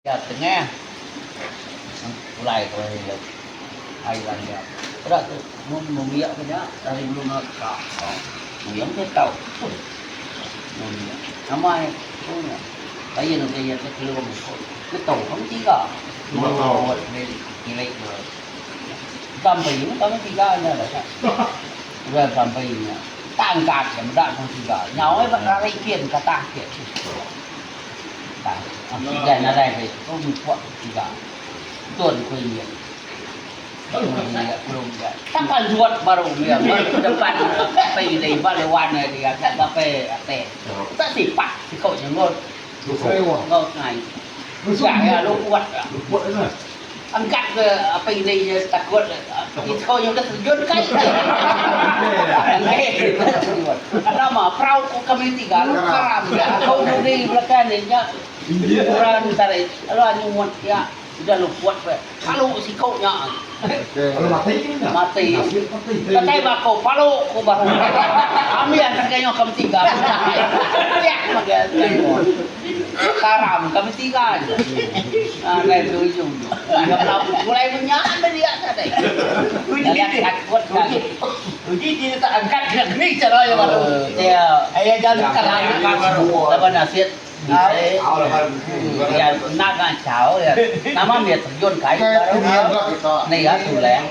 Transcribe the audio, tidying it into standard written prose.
Ya tengah pulai ke Thailand dia. Peda tu mun nembiak ke nya ari belum ka. Muyang ke tau. Mun nama ku nya lain utai iya ke kelung ngetu kami tiga. Ngilik ke sampai kami tiga nya dah. Udah sampai nya tak angkat ke meda kami tiga. Nyau ai ba lari kin ke atas kin. Udah nadai ke ku mupuk tiga. Tun ku injin. Tak panjut baru iya depan apai diri ba lewan iya dia ba apai ate. Tak sipat siko nyenggut enggau sungai. Udah iya luput. Angkat ke apai diri iya takut siko nya udah terjun kai. Nama perau ku kami tiga lalu karam aku dudi belakang nya orang tarik lalu anyut iya. Udah luput pe. Palu siku nya. Palu mati ke nya? Mati. Datai ba aku palu ku baru. Ambi antar kayuh kami tiga udah. Tiak mega karam kami tiga nya. Nadai setuju. Pulai menya enda dia tadi. Dalam takut kami. Uji ti tak angkat kena keni cara iya baru. Iya jalan karam. Laban nasit. Iya enda ngachau iya nama mih terjun kai baru. Enda iya tulang.